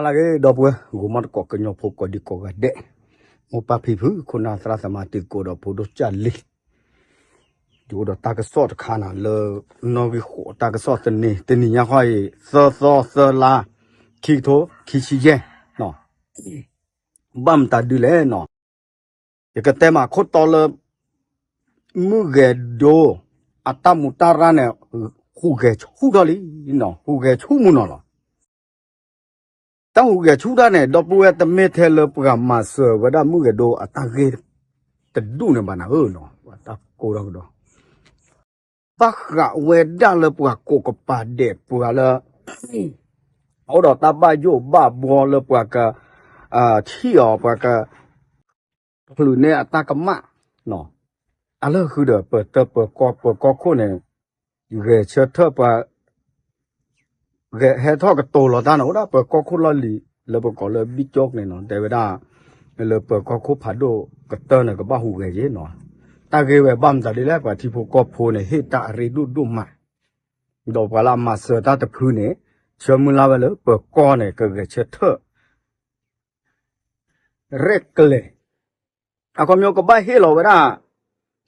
ဟါလၢအဂ့ၤ ဒီပုၢ်ဝဲၢ် ဂီၤမီတကိး ကညီဖိကိးဒံကိးဂၤဒဲး, မိၢ်ပၢ်ဖံဖု ခိၣ်နၢ်သရၣ်သမါ တံၤသကိးဒီးဖိဒိၣ်ကၢ်လံၤ, ယအိၣ်ဒီးတၢ်ကစီၣ်တခါန့ၣ် လၢ နီၣ်ဂံၢ်ဃိး တၢ်ကစီၣ်သန့, တနံၤညါခီအံၤ သၢသီသၢလါ ခံကထိခံဆံယဲၢ်, ဘၣ်မတၤဒုလဲၣ်နီၤ, ယကတဲမးခိၣ်တီလၢ မုၢ်ဂဲၤဒိ အတၢ်မူးတၢ်ရၢ်န့ၣ် ဟူးဂဲၤဆူၣ်ထီၣ်လံနီၤ, ဟူးဂဲၤဆူၣ်မုၢ်နီၤလီၤ. တၢ်ဟူးဂဲၤဆူၣ်တၢ်န့ၣ် ဒီပုၢ်ဝဲၢ် တမ့ၢ်ထဲလၢပှၤမၤစၢၤဝဲဒၣ်မုၢ်ဂဲၤဒိအတၢ်ဂ့ၢ်တဒူၣ်န့ၣ်ဘၣ်နၤဧၢနီၤ, တၢ်ကိးထီၣ်ကဒီး ဘၣ်ဃးဝဲဒၣ်လၢပှၤကိးကပၤဒဲး ပှၤလၢ အိၣ်ဒီးတၢ်ဘၣ်ယိၣ်ဘၣ်ဘှီလၢပှၤက ထံၣ်အီၤ ပှၤက ချုးန့ၢ်အတၢ်ကမၣ်, အလၢဃုာ်ဒီး ပၢၤတၢၢ်ပၢၤကီၢ် ပၢၤကီၢ်ခိၣ်န့ၣ် ဂဲၤဆၢထၢၣ်ပှၤ ဂဲၤဟဲထီၣ်ကတိၤလီၤတၢ်န့ၣ် အိၣ်ဒၣ်ပၢၤကီၢ်ခိၣ်လီၢ်လံၤ လၢပကိးလၢ ဘံၣ်ကၠိၣ် န့ၣ်နီၤ, တဲဝဲဒၣ် လၢပၢၤကီၢ်ခိၣ်ဖးဒိၣ်ကတၢၢ်န့ၣ် ကဘၣ်ဟူးဂဲၤက့ၤနီၤ, တၢ်ဂ့ၢ်ဝဲဘၣ်မတၤဒ်လဲၣ် ပှၤထံဖိကီၢ်ဖိန့ၣ် ဟ့ၣ်တၢ်အရ့ဒိၣ်ဒိၣ်မး, ဒီးပှၤလၢအမၤစၢၤတၢ်တဖုန့ၣ် ဆၢမုၢ်လၢ်ဝဲလၢပၢၤကီၢ်န့ၣ် ကဂဲၤဆၢထၢၣ် ရဲၣ်ကျဲၤ, အခီပညီကဘၣ်ဟ့ၣ်လီၤဝဲဒၣ်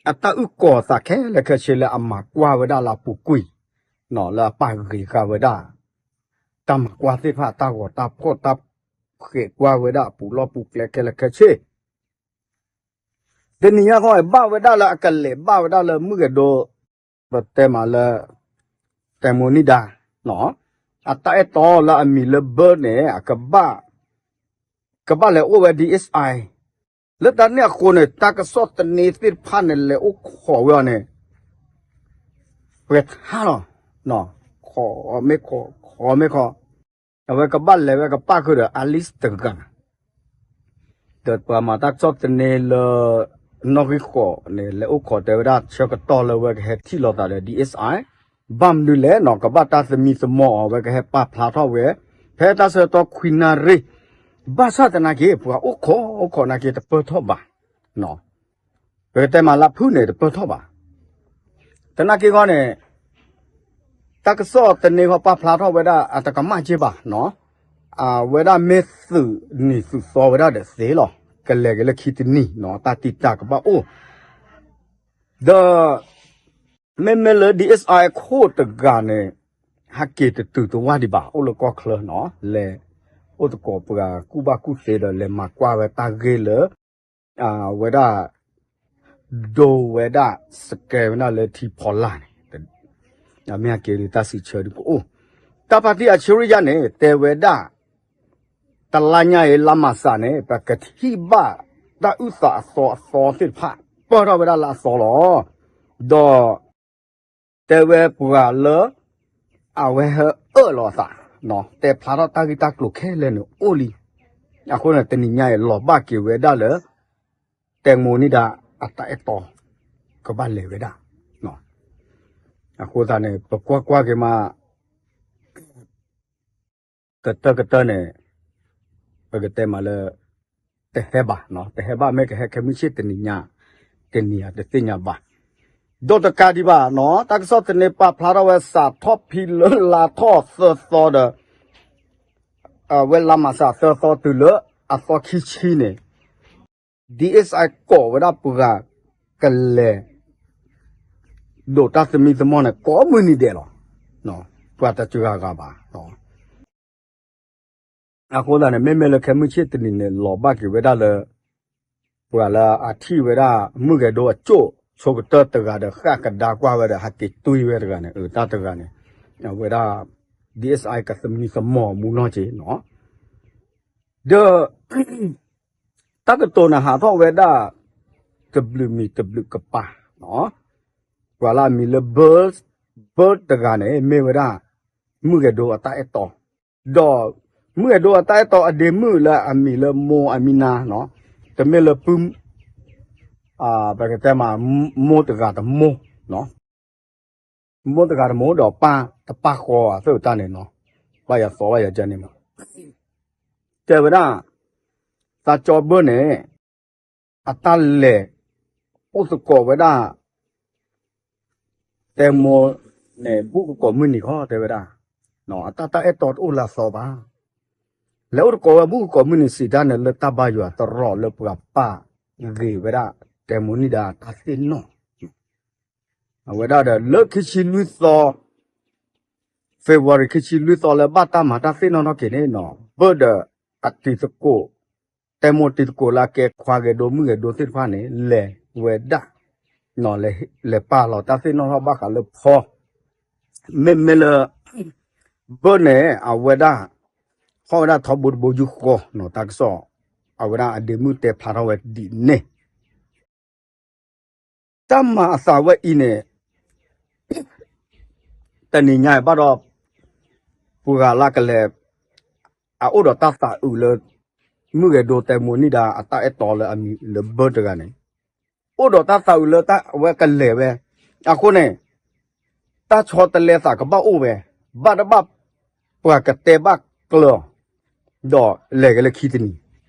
အတၢ်အုၣ်ကီၤသးခဲလၢာ်ခဲဆ့လၢအမၤကွၢ်ဝဲဒၣ်လၢအပူၤကွံာ်, လၢအပာ်ဂ့ၤဃာ်ဝဲဒၣ် တၢ်မၤကွၢ်သ့ၣ်တဖၣ် တၢ်ဂီၤတၢ်ဖှီၣ်တၢ်ဃဲးကွၢ်ဝဲဒၣ်အပူၤလီၢ်ပူၤကျဲခဲလၢာ်ခဲဆ့ တနံၤညါဃီ ဘၣ်ဝဲဒၣ်လၢအကလဲၤဘၣ်ဝဲဒၣ်လၢမုၢ်ဂဲၤဒိ ပတဲမးလၢ တဲမိၤနံၣ်ဒါ အတၢ်အဲၣ်တီလၢအမံၤလၢ Bird န့ၣ် အကဘၣ် ကဘၣ်လဲၤအိၣ်ဝဲ DSI လၢတၢ်န့ၣ်အဃိန့ၣ် တၢ်ကစီၣ်သန့သ့ၣ်တဖၣ်န့ၣ် လဲၤအိၣ်ခိးဝဲအီၤန့ၣ် ပှဲၤထါလီၤ ခိးမ့ၢ်ခိး ခိးမ့ၢ်ခိး အဝဲကဘၣ်လဲၤဝဲကပၣ်ဃုာ်ဒီး Alice တဂၤ ဒီးပှၤမၤတၢ်ကစီၣ်သန့လၢ နီၣ်ဂံၢ်ဃိးန့ၣ် လဲၤအိၣ်ခိးတဲဝဲဒၣ်ဆၢကတီၢ်လၢဝဲကဟဲထံၣ်လိာ်သးဒီး DSI ဘၣ်မနုၤလဲၣ်နီၤ ကဘၣ်တၢ်သမံသမိးအီၤ ဝဲကဟဲပာ်ဖျါထီၣ်ဝဲ ဖဲတၢ်ဆၢကတီၢ်ခွံနၣ်ရံၣ် ဘၣ်ဆၣ်သနာ်က့ ပှၤအိၣ်ခိးအိၣ်ခိးနာ်က့တပၢၢ်ထီၣ်ဘၣ် ပကတဲမးလၢဖုၣ်န့ၣ်တပၢၢ်ထီၣ်ဘၣ် သနာ်က့ဂီၢ်န့ၣ် တၢ်ကစီၣ်သန့ဃီပာ်ဖျါထီၣ်ဝဲဒၣ် အတကမၣ်က့ဘၣ်နီၤ အဝဲဒၣ်မ့ၢ်သုးနံၤသုးသီဝဲဒၣ်ဒီးသ့လီၤ ကလဲၤက့ၤလၢခံတနံၤနီၤ တၢ်တံာ်တာ်ကဘၣ်အိၣ် ဒီး မ့မ့ၢ်လၢ DSI ခိၣ်တဂၤန့ၣ် ဟးက့ၤတတုၤတဝၢ်ဒံးဘၣ် အိၣ်လၢကီၢ်ချၢနီၤ လဲၤ အိၣ်သကိးပှၤကူၣ်ဘၣ်ကူၣ်သ့ဒီး လဲၤမၤကွၢ်ဝဲတၢ်ဂ့ၢ်လၢ အဝဲဒၣ် ဒိဝဲဒၣ် စကဲဝဲဒၣ်လၢထံဖီလာ်န့ၣ် မ့ၢ်ဟဲက့ၤဒုးတၢ်စံးဆၢဒုးကအိၣ် တၢ်ဖါတံၢ်အဆၢရံယါန့ၣ် တဲဝဲဒၣ် တလါညါအံၤ လါမၢ်ၡးန့ၣ် ပကထံၣ်ဘၣ်တၢ်အုၣ်သးအသီအသီသ့ၣ်တဖၣ် ပၢၢ်ထီၣ်ဝဲဒၣ်လၢအသီလီၤ. ဒီး တဲဝဲပှၤလၢ အဝဲဟဲအၢၣ်လီၤအသး တဲဖျါထီၣ်တၢ်ဂ့ၢ်တၢ်ကျိၤခဲလၢာ်န့ၣ်အိၣ်လံ. အဃိန့ၣ် တနံၤညါအံၤ လီၤဘၣ်က့ၤဝဲဒၣ်လၢ တဲမိၤန့ၢ်ဒၣ်အတၢ်အဲၣ်တီ ကဘၣ်လဲၤဝဲဒၣ်. အဃိသတးန့ၣ် ပကွၢ်ကွၢ်က့ၤမး ကတၢၢ်ကတၢၢ်န့ၣ် ပကတဲမးလၢ တဟဲဘၣ်, တဟဲဘၣ် မ့ၢ်ကဟဲခဲမုၢ်ဆ့ၣ်တနံၤညါ တနံၤညါတသ့ၣ်ညါဘၣ်. ဒီးတကးဒံးဘၣ်နီၤ တၢ်ကစီၣ်သန့ပာ်ဖျါထီၣ်ဝဲစးထီၣ်ဖဲလၢလါထီၣ်သၢသီဒီး အဝဲလါမၢ်ၡးသၢသီတုၤလၢအသီခံဆံန့ၣ် DSI ကိးဝဲဒၣ်ပှၤကလဲၤ ဒိးတၢ်သမံသမိးန့ၣ် ကိးမုၢ်နံၤဒဲးလီၤ. ပှၤတစှၤဂၤဘၣ်. အဃိသတးန့ၣ် မ့မ့ၢ်လၢခဲမုၢ်ဆ့ၣ်တနံၤန့ၣ် လီၤဘၣ်က့ၤဝဲဒၣ်လၢ ပှၤလၢအထံၣ်ဝဲဒၣ် မုၢ်ဂဲၤဒိအကၠိၣ်ဆိကတၢၢ်တဂၤဒီး ဃၣ်ကဒါကွၢ်ဝဲဒီး ဟးက့ၤတွံဝဲတဂၤန့ၣ် အတၢ်တဂၤန့ၣ် အဝဲဒၣ် DSI ကသမံသမိးမူနီၢ်က့နီၤ. ဒီး တၢ်ကတိၤန့ၣ်ဟးထီၣ်ဝဲဒၣ် တဘျုးမံၤတဘျုးကပၤ ပှၤလၢအမံၤလၢ Bird တဂၤန့ၣ် မ့ၢ်ဝဲဒၣ် မုၢ်ဂဲၤဒိအတၢ်အဲၣ်တီ, ဒီး မုၢ်ဂဲၤဒိအတၢ်အဲၣ်တီအဒ့မုၣ်လၢအမံၤလၢမိၢ်အမံၤနါ, တမ့ၢ်လၢပုၢ် ပကတဲမး မိၢ်တဂၤတမိၢ်, မိၢ်တဂၤတမိၢ်ဒီးပၢ်တပၢ်ဃီအသၢၣ်တၢ်န့ၣ်နီၤ, ဘၣ်ယၤသီဘၣ်ယၤကန့ၣ်မး, တဲဝဲဒၣ် သးကၠီဘၢၣ်န့ၣ် အတၢ်လဲၤ အိၣ်သကိးဝဲဒၣ် တဲမိၢ်န့ၣ် ဘူးကကိးမုၢ်နံၤခီတဲဝဲဒၣ်, အတၢ်တၢ်အဲၣ်တီတအိၣ်လၢအသီဘၣ်. လဲၤအိၣ်တကိးဝဲမုၢ်ကီးမုၢ်နံၤစံးတၢ်န့ၣ် လၢတၢ်ဘါယွၤတရီးလၢပှၤပာ်ဂ့ၤဝဲဒၣ် တဲမိၣ်နံၣ်ဒါတၢ်သ့ၣ်နီၣ် အဝဲဒၣ်ဒီးလၢခံဆံလွံၢ်သီ February ခံဆံလွံၢ်သီလၢဘၣ်တၢ်မၤတၢ်သ့ၣ်နီၣ်ထီၣ်က့ၤန့ၣ်နီၤ ဘၢၣ်ဒီးအတံၤသကိး တဲမိၣ်တံၤသကိးလၢအကဲခွါဂဲၤဒိမုၢ်ဂဲၤဒိသ့ၣ်တဖၣ်န့ၣ် လဲၤဝဲဒၣ် လဲၤပာ်လီၤတၢ်သ့ၣ်နီၣ်ထီၣ်ဘၣ်ဃးလၢဖီ မ့မ့ၢ်လၢ ဘၢၣ်န့ၣ် အဝဲဒၣ် ဟီၣ်ဝဲဒၣ်ထီဘိတဘိယူၢ်ဃီနီၤ တၢ်ကစီၣ် အဝဲဒၣ်အဒ့မုၣ်တဲဖျါထီၣ်ဝဲဒ်န့ၣ် တၢ်မၤအသးဝဲအံၤန့ၣ် တနံၤညါအံၤဘၣ်ဒီး ပှၤဂၤလၢကလဲၤ အအိၣ်ဒီးတၢ်သးအုးလၢ မုၢ်ဂဲၤဒိတဲမိၣ်နံၣ်ဒါအတၢ်အဲၣ်တီလၢအမံၤလၢဘၢၣ်တဂၤန့ၣ် အိၣ်ဒီးတၢ်သးအုးလၢတၢ်အဝဲကလဲၤဝဲ အဃိန့ၣ် တၢ်ဆီတလဲသးကဘၣ်အိၣ်ဝဲ ဘၣ်တဘၣ် ပှၤကတဲဘၣ်ကျၢၤ ဒီးလဲၤက့ၤလၢခံတနံၤ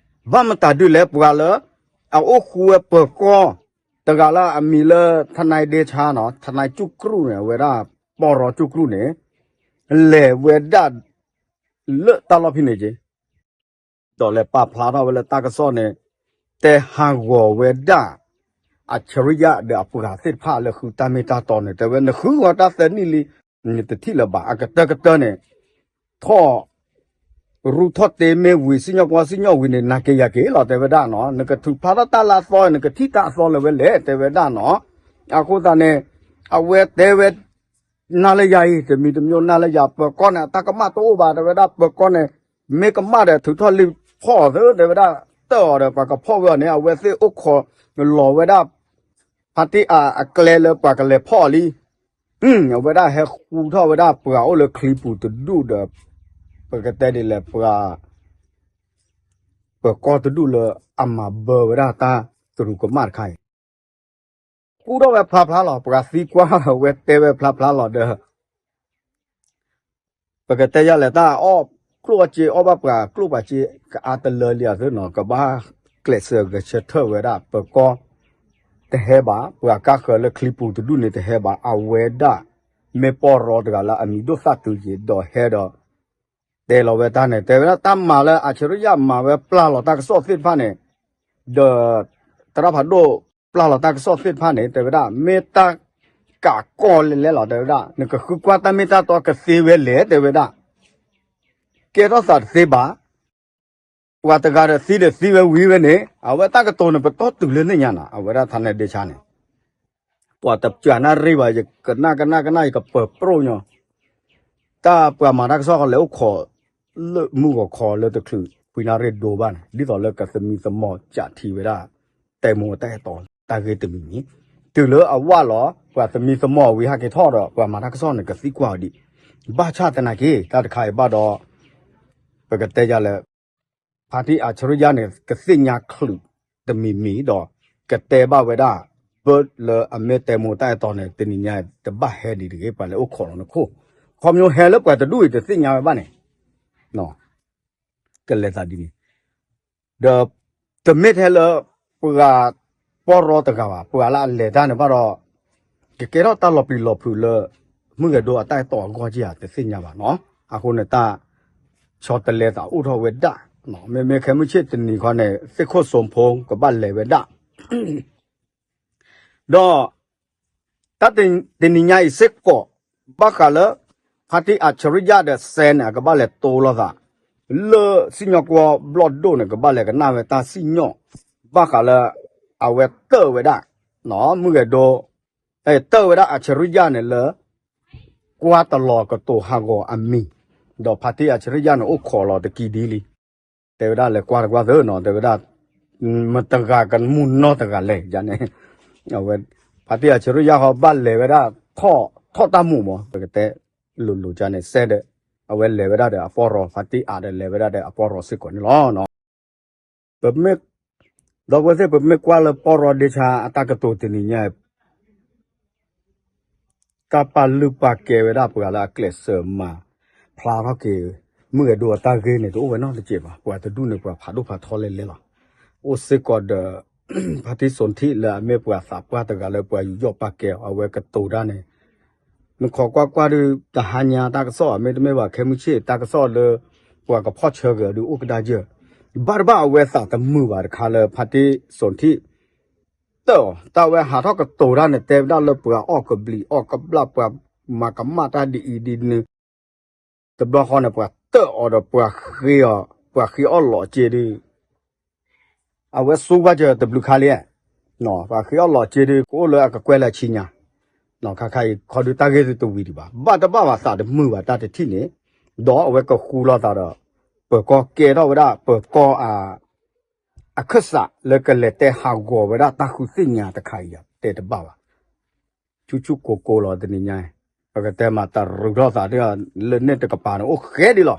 ဘၣ်မတၤဒုလဲၣ် ပှၤလၢ အအိၣ်ဃူဝဲပၢၤကီၢ် တဂၤလၢအမံၤလၢ ထနၢၣ်ဒ့ဆါနီၤ ထနၢၣ်ကၠူၣ်ကြူၣ်န့ၣ် အဝဲဒၣ်ပီၢ်ရီကၠူၣ်ကြူၣ်န့ၣ် လဲၤဝဲဒၣ် လၢတၢ်လီၢ်ဖဲန့ၣ်က့ၤ ဒီးလဲၤပာ်ဖျါထီၣ်ဝဲလၢတၢ်ကစီၣ်န့ၣ် တဲဟးဂီၤဝဲဒၣ် အၡရံယၣ်ဒီးအပှၤသ့ၣ်တဖၣ်လၢဃုတၢ်မ့ၢ်တၢ်တီန့ၣ် တဲဝဲ နဃုဂီၤတၢ်သၢနံၣ်လံ နတထံၣ်လၢၤဘၣ် အကတၢၢ်ကတၢၢ်န့ၣ် ထီၣ် ရူၢ်ထီၣ်တ့မ့ၢ်ဝံၤ စံၣ်ညီၣ်ကွီၢ်စံၣ်ညီၣ်ဝံၤန့ၣ် နၤက့ၤယၤက့ၤလီၤ တဲဝဲဒၣ်နီၤ နကထုးဖျါထီၣ်တၢ်လၢအသီ နကထံၣ်တၢ်အသီလၢၤဝဲလဲၣ် တဲဝဲဒၣ်နီၤ အဃိသတးန့ၣ် အဝဲတဲဝဲ နၤလၢယၤအံၤ တမံၤတမံၤနၤလၢယၤ ပၢၤကီၢ်န့ၣ် အတၢ်ကမၣ်တအိၣ်ဘၣ် တဲဝဲဒၣ် ပၢၤကီၢ်န့ၣ် မ့ၢ်ကမၣ်ဒီးထုးထီၣ်လံဖီၣ်အီၤသ့ တဲဝဲဒၣ် တၢၢ်အီၤဒီး ပှၤကဖီၣ်ဝဲအီၤန့ၣ် အဝဲသ့ၣ်အိၣ်ခိးလီၤဝဲဒၣ် ဖါတံၢ်အါအကျဲလၢပှၤကလဲၤဖီၣ်အီၤလံ အဝဲဒၣ်ဟဲဃူထီၣ်ဝဲဒၣ်ပှၤအိၣ်လၢချံပူၤတဒူၣ်ဒီး ပကတဲဒ်လဲၣ် ပှၤ ပၢၤကီၢ်တဒူၣ်လၢအမၤဘၢဝဲဒၣ်တၢ်သရူးကမၣ်တခါအံၤ ဃူထီၣ်ဝဲဖျါဖျါလီၤ ပှၤသံကွၢ်ဝဲတဲဝဲဖျါဖျါလီၤဒီး ပကတဲယၤလဲၣ် တၢ်အီၣ်ကျိၣ်အီၣ်စ့ အီၣ်ဘၣ်ပှၤကျိၣ်ပှၤစ့ ကအါတလၢလံအသ့နီၤ ကဘၣ်ကျဲးစၢးဂဲၤဆၢထၢၣ်ဝဲဒၣ် ပၢၤကီၢ် တဟဲဘၣ် ပှၤကါဃၢၤလၢချံပူၤတဒူၣ်န့ၣ်တဟဲဘၣ် အဝဲဒၣ် မ့ၢ်ပီၢ်ရီတဂၤလၢအမံၤဒိၣ်သၣ်တုၤယံၤဒီးဟဲဒီး တဲလီၤဝဲတၢ်န့ၣ် တဲဝဲဒၣ်တၢ်မၤလၢအၡရံယၣ်မၤဝဲပျၢ်လီၤတၢ်ကစီၣ်သ့ၣ်တဖၣ်န့ၣ် ဒီး သရၣ်ဖးဒိၣ်ပျၢ်လီၤတၢ်ကစီၣ်သ့ၣ်တဖၣ်န့ၣ် တဲဝဲဒၣ် မ့ၢ်တၢ်ကးကီၢ်လဲၣ်လဲၣ်လီၤ တဲဝဲဒၣ် နကဃုကွၢ်တၢ်မ့ၢ်တၢ်တီကသ့ဝဲလဲၣ် တဲဝဲဒၣ် ကဲထီၣ်သးတသ့ဘၣ် ပှၤတဂၤဒီးသံဒီးသံဝဲဝံၤဝဲန့ၣ် အဝဲတၢ်ကတိၤန့ၣ် ပတီၢ်တုၤလၢန့ၣ်ညါနီၤ အဝဲဒၣ်ထါနဲဒ့ဆါန့ၣ် ပှၤတပျၢ်နၣ်ရံၣ်ဘၣ် ယကနၣ်ကနၣ်ကနၣ် ယကပၢၤပြိၣ်ညီ တၢ်ပှၤမၤတၢ်ကစီၣ်ဃီလဲၤအိၣ်ခိး လၢမုၢ်ဂီၤခီလၢတချုး ဖှံနၣ်ရံၣ်ဒိဘၣ်န့ၣ် ဒ်သိးလၢကသမံသမိးကးထံဝဲဒၣ် တဲမိၣ်တၢ်အဲၣ်တီ တၢ်ဂ့ၢ်တမံၤမံၤ တုၤလၢအဝၣ်လီၤ ပှၤသမံသမိးဝံၤဟးက့ၤထီၣ်ဒီး ပှၤမၤတၢ်ကစီၣ်န့ၣ် ကသံကွၢ်အီၤဒံး ဘၣ်ဆၣ်သနာ်က့ တၢ်တခါအံၤဘၣ်ဒီး ပကတဲယၤလၢ ဖါတံၢ်အၡရံယၣ်န့ၣ် ကသ့ၣ်ညါချုးတမံၤမံၤဒီး ကတဲဘၣ်ဝဲဒၣ် ဘၢၣ်လၢအမ့ၢ်တဲမိၣ်တၢ်အဲၣ်တီန့ၣ် တနံၤညါတဘၣ်ဟဲဒံးတဂ့ၤ ပှၤလဲၤအိၣ်ခိးလီၤနခိၣ် ခီဖျိဟဲလၢပှၤတဒူၣ်အံၤတသ့ၣ်ညါဝဲဘၣ်န့ၣ် ကလဲၤသးဒ်န့ၣ် ဒီး တမ့ၢ်ထဲလၢ ပှၤ ပီၢ်ရီတဂၤဘၣ် ပှၤလၢအလဲၤတၢ်န့ၣ်ဘၣ်ဒီး ကကဲထီၣ်တၢ်လီၤပျံၤလီၤဖုးလၢ မုၢ်ဂဲၤဒိအတၢ်အဲၣ်တီအဂီၢ်က့ဧါ တသ့ၣ်ညါဘၣ်နီၤ အဃိန့ၣ်တၢ် ဆီတလဲသးအိၣ်ထီၣ်ဝဲဒၣ် မ့မ့ၢ်ခဲမုၢ်ဆ့ၣ်တနံၤခီန့ၣ် သ့ၣ်ခိၣ်စိဖိကဘၣ်လဲၤဝဲဒၣ် ဒီး တၢ်တနံၤညါအံၤစ့ၢ်ကီး ဘၣ်ဃးလၢ ဖါတံၢ်အၡရံယၣ်ဒီးစဲန့ၣ် အကဘၣ်လဲၤတိလိာ်သး လၢစံၣ်ညီၣ်ကွီၢ်ဘျီၣ်ဒိၣ်န့ၣ် ကဘၣ်လဲၤကနၣ်ဝဲတၢ်စံၣ်ညီၣ် ဘၣ်ဃးလၢ အဝဲတၢၣ်ဝဲဒၣ် မုၢ်ဂဲၤဒိ တၢၣ်ဝဲဒၣ်အၡရံယၣ်န့ၣ်လၢ ကွၢ်တလီၤကတိၤဟးဂီၤအမံၤ ဒီးဖါတံၢ်အၡရံယၣ်န့ၣ်အိၣ်ခိးလီၤတကံဒ်လံ တဲဝဲဒၣ်လဲၤကွၢ်တကွၢ်သ့နီၤ တဲဝဲဒၣ် မတဂၤကမူၣ်နီတဂၤလဲၣ် ယန့ၣ် အဝဲ ဖါတံၢ်အၡရံယၣ်ဃီဘၣ်လဲၤဝဲဒၣ် ထီၣ်တၢ်မူးမး ပကတဲလိၤလိၤကန့ၣ် စဲဒီး အဝဲလဲၤဝဲဒၣ်ဒီးအပီၢ်ရီ ဖါတံၢ်အါဒီးလဲၤဝဲဒၣ်ဒီး အပီၢ်ရီစ့ၢ်ကီးန့ၣ်လီၤ. ပမ့ၢ် ဒီပုၢ်ဝဲၢ်သ့ၣ် ပမ့ၢ်ကွၢ်လၢပီၢ်ရီဒ့ဆါအတၢ်ကတိၤတနံၤညါ တၢ်ပာ်လုၢ်ပာ်ကဲဝဲဒၣ်ပှၤလၢအကျဲးစၢးမၤဖျါထီၣ်က့ၤ မုၢ်ဂဲၤဒိအတၢ်ဂ့ၢ်န့ၣ် တအိၣ်ဝဲနီတစဲးဘၣ်. ပှၤတဒူၣ်န့ၣ် ပှၤဖးဒိၣ်ဖးထီလဲၣ်လဲၣ်လီၤ. အိၣ်စ့ၢ်ကီးဒီး ဖါတံၢ်စိၤထံးလၢအမ့ၢ်ပှၤသးပှၢ်တဂၤလၢပှၤယူးယီၣ်ပာ်ကဲအီၤ အဝဲကတိၤတၢ်န့ၣ် နခိးကွၢ်ကွၢ်ဒုး တဟါညါတၢ်ကစီၣ် မ့တမ့ၢ်ဘၣ်ခဲမုၢ်ဆ့ၣ်တၢ်ကစီၣ်လၢ ပှၤကဖီၣ်ဆၢက့ၤအီၤဒုးအိၣ်ကဒါယၢၢ်, ဘၣ်တဘၣ်အဝဲသးတမုာ်ဘၣ်တခါလၢဖါတံၢ်စိၣ်ထံၣ် တၢၢ်အီၤ တၢ်ဝဲဟးထီၣ်ကတိၤတၢ်န့ၣ် တဲဝဲဒၣ်လၢပှၤအီၣ်ကဘျံးအီၣ်ကဘျၣ် ပှၤမၤကမၣ်တၢ်ဒ်အံၤဒ်နုၤ, တဘျီဃီန့ၣ် ပှၤတၢၢ်အီၤဒီးပှၤဃ့အီၤ ပှၤဃ့အီၣ်လီၤစ့ဒုး အဝဲဆိကမိၣ်က့ၤတဘျုးခါလံ, ပှၤဃ့အီၣ်လီၤစ့ဒုး ကအိၣ်လၢအကကွဲၢ်လၢအဆံညါ, ခါခါအံၤခီဒုးတၢ်ဂ့ၢ်ဒုးတဝံၤဒံးဘၣ်, ဘၣ်တဘၣ်ဘၣ်သးတမုာ်ဘၣ်တၢ်တထံၣ်န့ၣ်, ဒီးအဝဲကဃူလိာ်သးဒီး ပၢၤကီၢ်ကဲထီၣ်ဝဲဒၣ် ပၢၤကီၢ် အခၢၣ်စးလၢကလဲၤတဲဟးဂီၤဝဲဒၣ်တၢ်ဃုသ့ၣ်ညါတခါအံၤ တဲတဘၣ်ဘၣ်. ဆူၣ်ဆူၣ်ကိၢ်ကိၢ်လီၤတနံၤညါ, ပကတဲမးတရုၤထီၣ်သးဒ် လၢန့ၣ်တကပၤန့ၣ် အိၣ်ဃဲဒ်လီၤ.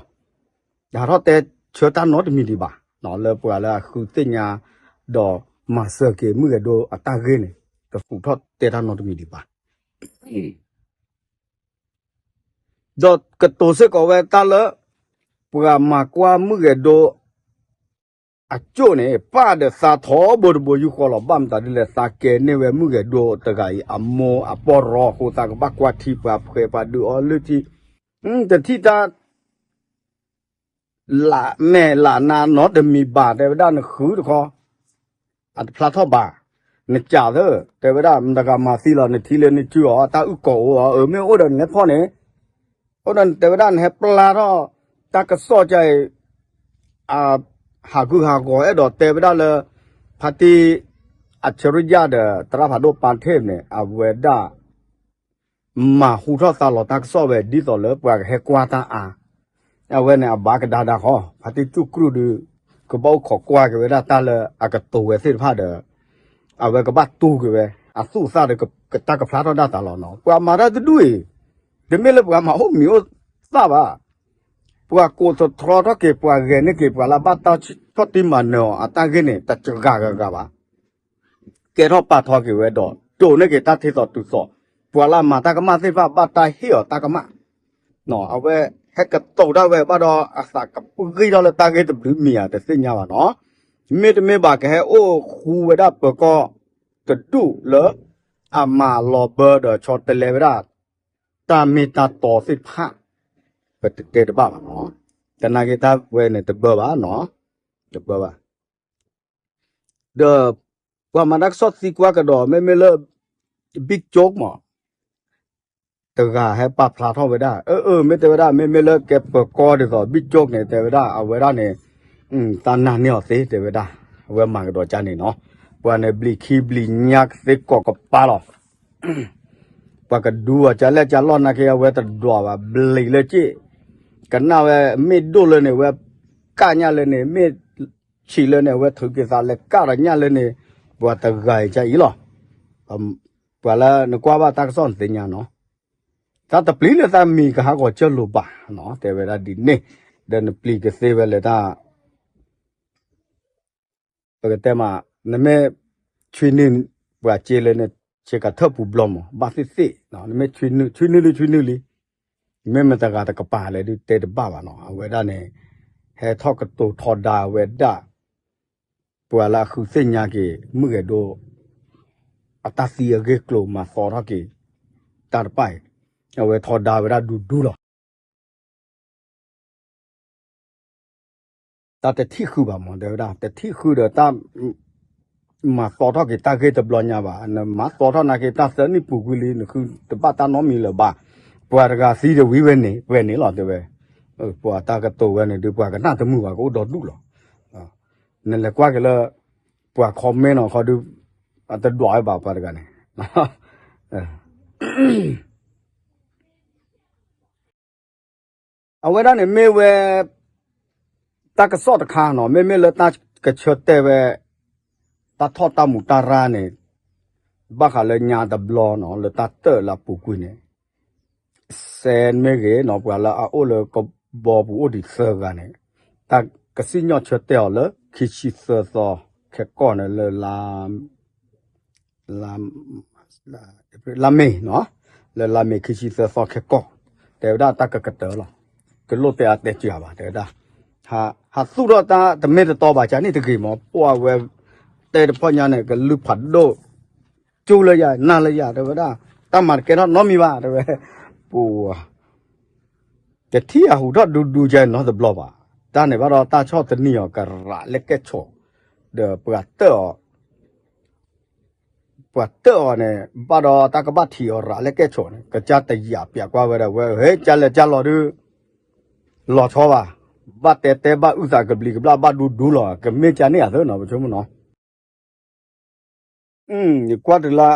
တဟးထီၣ်တဲဆၢတၢ်နီတမံၤဒံးဘၣ်, လၢပှၤလၢအဃုသ့ၣ်ညါ ဒီးမၤစၢၤက့ၤမုၢ်ဂဲၤဒိအတၢ်ဂ့ၢ်န့ၣ် တသူးထီၣ်တဲတၢ်နီတမံၤဒံးဘၣ်. ဒီးကတိၤစ့ၢ်ကီးဝဲတၢ်လၢ ပှၤမၤကွၢ်မုၢ်ဂဲၤဒိ အကၠိၣ်န့ၣ် ပၢ်ဒီးသးထီဘိတဘိယူၢ်ဃီလီၤ. ဘၣ်မတၤဒ်လဲၣ် သးကဲန့ၢ်ဝဲမုၢ်ဂဲၤဒိတဂၤအံၤ အမိၢ်အပီၢ်ရီအဃိ သးကဘၣ်ကွၢ်ထံပှၤဖှဲးပှၤဒုးအီလုၢ်ထံ, တထံၣ်တၢ် လးမဲာ်လးနါနီတမံၤဘၣ် တဲဝဲဒၣ်နဃုတခီ အတဖျါထီၣ်ဘၣ်, နကးသၢ တဲဝဲဒၣ် မတၤဂၤမၤသံလီၤ နထံလၢနစုအီၤ တၢ်အုၣ်ကီၤအိၣ်အီၤ အမ့ၢ်အိၣ်ဒီးနလဲၤဖီၣ်န့ၣ်, အိၣ်ဒီးတဲဝဲဒၣ် နဟဲပျၢ်ထီၣ် တၢ်ကစီၣ်ကအံၤ ဟးဂူာ်ဟးဂီၤအဲၣ်ဒိးတဲဝဲဒၣ်လၢ ဖါတံၢ် အဆၢရံယၣ်ဒီး သရၣ်ဖးဒိၣ်ပၢ်ထ့ၣ်န့ၣ် အဝဲဒၣ် မၤဟူထီၣ်သါလီၤတၢ်ကစီၣ်ဝဲ ဒ်သိးလၢပှၤကဟဲကွၢ်တၢ်အါ, အဝဲန့ၣ်အဘၣ်ကဒါဒါဃီ ဖါတံၢ်ကၠူၣ်ကြူၢ်ဒုး ကဘၣ်အိၣ်ခိးကွၢ်က့ၤဝဲဒၣ်တၢ်လၢအကတိၤဝဲသ့ၣ်တဖၣ်ဒီး အဝဲကဘၣ်တူၢ်က့ၤဝဲ အသူၣ်အသၣ်ဒီးတၢ်ကဖျါထီၣ်ဒၣ်သးလီၤနီၤ. ပှၤမၤတၢ်တဒူၣ်အံၤ တမ့ၢ်လၢပှၤမၤအိၣ်မံၤအိၣ်သၣ်ဘၣ်, ပှၤကိးသတြီထီၣ်က့ၤ ပှၤဂဲၤန့ၢ်က့ၤ ပှၤလၢဘၣ်တၢ်ဆီၣ်တံၢ်မၤနၢၤအီၤအတၢ်ဂ့ၢ်န့ၣ် တစှၤဂၤဂၤဘၣ် ကဲထီၣ်ပာ်ထီၣ်က့ၤဝဲဒီး ဒိးန့ၢ်က့ၤတၢ်ထံသိးတုၤသိး, ပှၤလၢအမၤတၢ်ကမၣ်သ့ၣ်တဖၣ် ဘၣ်တၢ်ဟ့ၣ်အီၤတၢ်ကမၣ်, အဝဲဟဲကတိၤဒၣ်ဝဲဘၣ်ဒီး အသးကပဂံၢ်ထီၣ်လၢတၢ်ဂ့ၢ်တဘျုးမံၤဧါ တသ့ၣ်ညါဘၣ်နီၤ. မ့တမ့ၢ်ဘၣ် ကဟဲအိၣ်ဃူဝဲဒၣ်ပၢၤကီၢ်တဒူၣ်လၢ အမၤလီၤဘၢဒီးဆီတလဲဝဲဒၣ် တၢ်မ့ၢ်တၢ်တီသ့ၣ်တဖၣ် ပတတဲတဘၣ်ဘၣ်နီၤ. တနာ်က့ၤတၢ်ဝဲန့ၣ်တဘၢဘၣ်နီၤ, တဘၢဘၣ်. ဒီးပှၤမၤတၢ်ကစီၣ်သံကွၢ်ကဒီး မ့မ့ၢ်လၢ ဘံၣ်ကၠိၣ်မး တဂၤဟဲပာ်ဖျါထီၣ်ဝဲဒၣ် အၢ အၢ မ့ၢ်တဲဝဲဒၣ် မ့မ့ၢ်လၢကဲပၢၤကီၢ်ဒ်သိး ဘံၣ်ကၠိၣ်န့ၣ် တဲဝဲဒၣ် အဝဲဒၣ်န့ၣ် တၢ်နာ်န့ၢ်အီၤသ့ တဲဝဲဒၣ် အဝဲမၤကဒီးကန့ၣ်နီၤ. ပှၤန့ၣ်ဘျံးခံဘျံးညါကသ့ကိးကပၤလီၤ. ပှၤကဒူအီၤကလဲၣ်ကလီၢ်နာ်က့ အဝဲတဒွးဘၣ် ဘျံးလၢက့ၣ် ကနၣ်ဝဲမ့ၢ်ဒိၣ်လၢန့ၣ် ဝဲကၣ်ညၣ်လၢန့ၣ် မ့ၢ်ဆံးလၢန့ၣ် အဝဲထုးက့ၤသးလဲၤကၣ်ဒီးညၣ်လၢန့ၣ် ပှၤတဂၤအံၤကအံၤလီၤ. ပှၤလၢနကွၢ်ဘၣ်တၢ်ကစီၣ်နသ့ၣ်ညါနီၤ, တၢ်တပျံၤလၢတၢ်မံၤကဟးဂီၤကၢၢ်လိာ်ဘၣ်နီၤ, တဲဝဲဒၣ်ဒ်န့ၣ်, ဒီးနပျံၤကသ့ဝဲလၢတၢ် ပကတဲမး နမ့ၢ်ဆွံနုာ်ပှၤစ့လၢနဆ့ကၤထၢၣ်ပူၤဘျီမး ဘၣ်သ့ၣ်သ့ၣ်, နမ့ၢ်ဆွံနုာ် ဆွံနုာ်လံ ဆွံနုာ်လံ, မ့ၢ်မတၤတဂၤတကပၤလဲၣ်ဒုးတဲတဘၣ်ဘၣ်နီၤ, အဝဲဒၣ်န့ၣ် ဟဲထီၣ်ကတိၤထီဒါဝဲဒၣ် ပှၤလၢအဃုသ့ၣ်ညါက့ၤ မုၢ်ဂဲၤဒိ အတၢ်သံအဂ့ၢ်ကျိၤမၤသီထီၣ်က့ၤ တၢ်တဖၣ်အံၤ, အဝဲထီဒါဝဲဒၣ်ဒူဒူလီၤ. တၢ်တထံၣ်ဃုဘၣ်မး တဲဝဲဒၣ် တထံၣ်ဃုဒီးတၢ် မၤသီထီၣ်က့ၤတၢ်ဂ့ၢ်တဘျီညါဘၣ်, နမၤသီထီၣ်နာ်က့ တၢ်သၢနံၣ်ပူၤကွံာ်လံ နဃုတဘၣ်တၢ်နီတမံၤလၢၤဘၣ်, ပှၤတဂၤသံဒီးဝံၤဝဲန့ၣ် ပှဲၤန့ၣ်လီၤ တဲဝဲ, ပှၤတၢ်ကတိၤဝဲန့ၣ်ဒုး ပှၤကနၣ်တမုာ်ဘၣ် ကအိၣ်ဒီဒူၣ်လီၤ. နလဲၤကွၢ်က့ၤလၢ ပှၤ comment နီၤ ခီဒုး အတဒွးဝဲဘၣ်ပှၤတဂၤန့ၣ် အဝဲဒၣ်န့ၣ်မ့ၢ်ဝဲ တၢ်ကစီၣ်တခါနီၤ, မ့မ့ၢ်လၢတၢ်ကဆၢတဲာ်ဝဲ တၢ်ထီၣ်တၢ်မူးတၢ်ရၢ်န့ၣ် ဘၣ်ဃးလၢညါတဘျီနီၤ လၢတၢ်တၢၢ်လၢအပူၤကွံာ်န့ၣ် စဲမ့ၢ်ဂ့ၤနီၤ ပှၤလၢအအိၣ်လၢကဘီပူၤအိၣ်ဒံးသၢဂၤန့ၣ် တၢ်ကစံၣ်ညီၣ်ဆၢတဲာ်အီၤလၢ ခံဆံသၢသီ ခဲကိာ်န့ၣ်လၢ လါမ့ၤနီၤ, လၢလါမ့ၤခံဆံသၢသီခဲကိာ်, တဲဝဲဒၣ်တၢ်ကကတၢၢ်လီၤ, ကလိၣ်တဲအါတဲစှၤဘၣ် တဲဝဲဒၣ်, ဟးသူၣ်ထီၣ်တၢ်တမ့ၢ်တတီဘၣ် ကန့ၣ်တဂ့ၤမး ပှၤဝဲ တဲတဖီၣ်ညါန့ၣ် ကလုၢ်ဖးဒိၣ် ကၠူလၢယၤ နၢ်လၢယၤ တဲဝဲဒၣ်, တၢ်မၤတကဲထီၣ်နီတမံၤဘၣ် တဲဝဲ, ပှၤ တထံၣ်အဟူးထီၣ်ဒူဒူကဲနီတဘျီဘၣ် တၢ်န့ၣ်ဘၣ်ဒီးတၢ်ဆီၣ်သနံးအီၤကရးလၢကဲၣ်ဆိး, ဒီးပှၤတၢၣ်အီၤ ပှၤတၢၣ်အီၤန့ၣ် ဘၣ်ဒီးတၢ်ကဘၣ်ထံးအီၤရးလၢကဲၣ်ဆိးန့ၣ် ကစၢ်တယာ်ပျးကွၢ်ဝဲဒၣ်ဝဲ ဟဲကၢ်လဲၤကၢ်လီၤဒုး လီၤဆီဘၣ်, ဘၣ်တဲတဲဘၣ်အုၣ်သးကဘျံးကဘျၣ်ဘၣ်ဒူဒူလီၤ ကမ့ၢ်ကၢ်န့ၣ်အသၢနီၤ ပဆိကမိၣ်နီၤ ယကွၢ်တုၤလၢ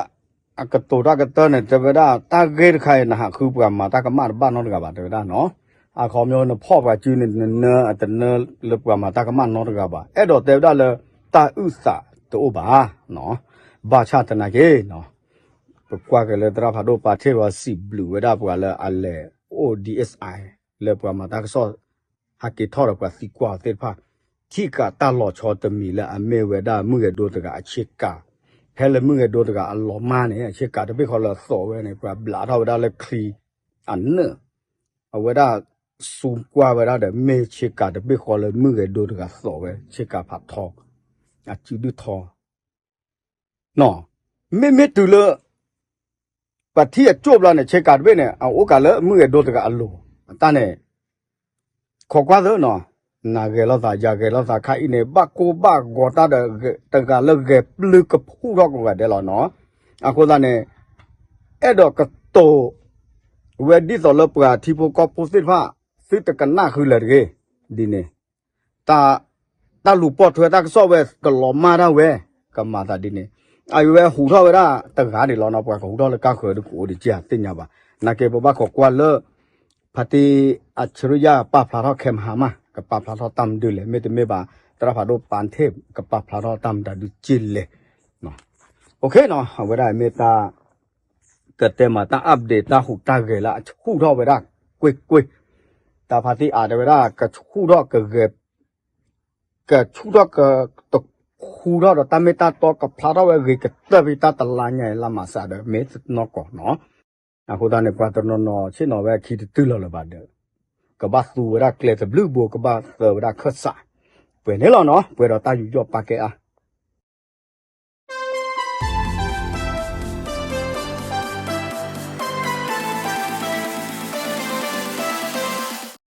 အကတိၤတၢ်ကတၢၢ်န့ၣ် တဲဝဲဒၣ် တၢ်ဂ့ၢ်တခါအံၤ နဟးဃုပှၤမၤတၢ်ကမၣ်တဘၣ်နီတဂၤဘၣ် တဲဝဲဒၣ်နီၤ, အခီပညီနဖီၣ်ပှၤစုန့ၣ် နနၢအတနၢလၢပှၤမၤတၢ်ကမၣ်နီတဂၤဘၣ် အဲၣ်ဒိးတဲဝဲဒၣ်လၢ တၢ်အုၣ်သးတအိၣ်ဘၣ်, ဘၣ်ဆၣ်သနာ်က့နီၤ ပကွၢ်က့ၤလၢသရၣ်ဖးဒိၣ်ပာ်ထ့ၣ်ဝဲစံးဘျုးဝဲဒၣ်ပှၤလၢအလဲၤအိၣ် DSI လၢပှၤမၤတၢ်ကစီၣ် ဟဲက့ၤထီၣ်ဒီးပှၤသံကွၢ်အီၤသ့ၣ်တဖၣ် ထံၣ်ကးတၢ်လီၤဆီတမံၤလၢအမ့ၢ်ဝဲဒၣ်မုၢ်ဂဲၤဒိတဂၤအဆ့ကၤ, ဖဲလၢမုၢ်ဂဲၤဒိတဂၤအလီၤမၢ်န့ၣ် အဆ့ကၤတဘ့ၣ်ဃီလၢအသိးဝဲန့ၣ် ပှၤဘျးထီၣ်ဝဲဒၣ်လၢချံအနၢၣ်, အဝဲဒၣ်စူးကွၢ်ဝဲဒၣ်ဒီး မ့ၢ်ဆ့ကၤတဘ့ၣ်ဃီလၢမုၢ်ဂဲၤဒိတဂၤသိးဝဲ ဆ့ကၤဖးထီ, အစုဒုၣ်ထီ နီၤ, မ့မ့ၢ်တုၤလၢ ပှၤထံၣ်အကၠိၣ်ဘျီန့ၣ် ဆ့ကၤတဘ့ၣ်န့ၣ် အအိၣ်ကးလၢမုၢ်ဂဲၤဒိတဂၤအလိၤ, အတၢ်န့ၣ် ခိးကွၢ်သၢနီၤ, နၤဂဲၤလိာ်သး ယၤဂဲၤလိာ်သး ခါအံၤန့ၣ် ဘၣ်ကိၢ်ဘၣ်ဂီၤတၢ်ဒီး တဂၤလၢဂဲၤပျုၢ်ကဖူၣ်ထီၣ်ကဂၤဒဲးလီၤနီၤ, အဃိသတးန့ၣ် အဲၣ်ဒိးကတိၤ ဝဲဒ်သိးလၢပှၤထံဖိကီၢ်ဖိသ့ၣ်တဖၣ် သုတကနၣ်ဃုာ်လၢၤတဂ့ၤ, ဒ်န့ၣ် တၢ်လူၤပိာ်ထွဲတၢ်ကစီၣ်ဝဲ ကလီၤမၢ်ဒၣ်ဝဲ, ကမၤသးဒ်န့ၣ်, အဝဲဟူးထီၣ်ဝဲဒၣ်တဂၤန့ၣ်လီၤနီၤ, ပှၤကဟူးထီၣ်လၢကါဃၢၤဒုး ကအိၣ်ဒံးကသ့ၣ်ညါဘၣ်, နာ်က့ပဘၣ်ခိးကွၢ်လၢ ဖါတံၢ်အဆရံယါပာ်ဖျါထီၣ်ခဲမဟါမး ကပာ်ဖျါထီၣ်တၢ်မနုၤလဲၣ်, မ့တမ့ၢ်ဘၣ် သရၣ်ဖးဒိၣ်ပာ်ထ့ၣ် ကပာ်ဖျါထီၣ်တၢ်မတၤဒုးက့လဲၣ်, အဝဲဒၣ်မ့ၢ်တၢ် ကတဲမးတၢ် update တၢ်ဟူးတၢ်ဂဲၤလၢအဆူၣ်ထီၣ်ဝဲဒၣ်ကွ့ၢ်ကွ့ၢ်, တၢ်ဖါတံၢ်အါတဲဝဲဒၣ် ကဆူၣ်ထီၣ်ကဂဲၤ ကဆူၣ်ထီၣ်ကတခူထီၣ်ဒီးတၢ်မ့ၢ်တၢ်တီကဖျါထီၣ်ဝဲဂ့ၤကတၢၢ်ဖဲတၢ်တလါညါအံၤလၢမၤစးဒီး မ့ၢ်နီၢ်ကီၢ်နီၤ, အဃိသတးန့ၣ် ပှၤတနီၤနီၤဆ့ၣ်နီၤဝဲအခံတတုၤလီၤလၢၤဘၣ်ဒီး ကဘၣ်သူဝဲဒၣ်ကျဲတဘျုးဘိ ကဘၣ်သၢဝဲဒၣ်ခၢၣ်စး, ပှဲၤန့ၣ်လီၤနီၤ, ပှဲၤဒီးတၢ်ယူးယီၣ်ပာ်ကဲအါ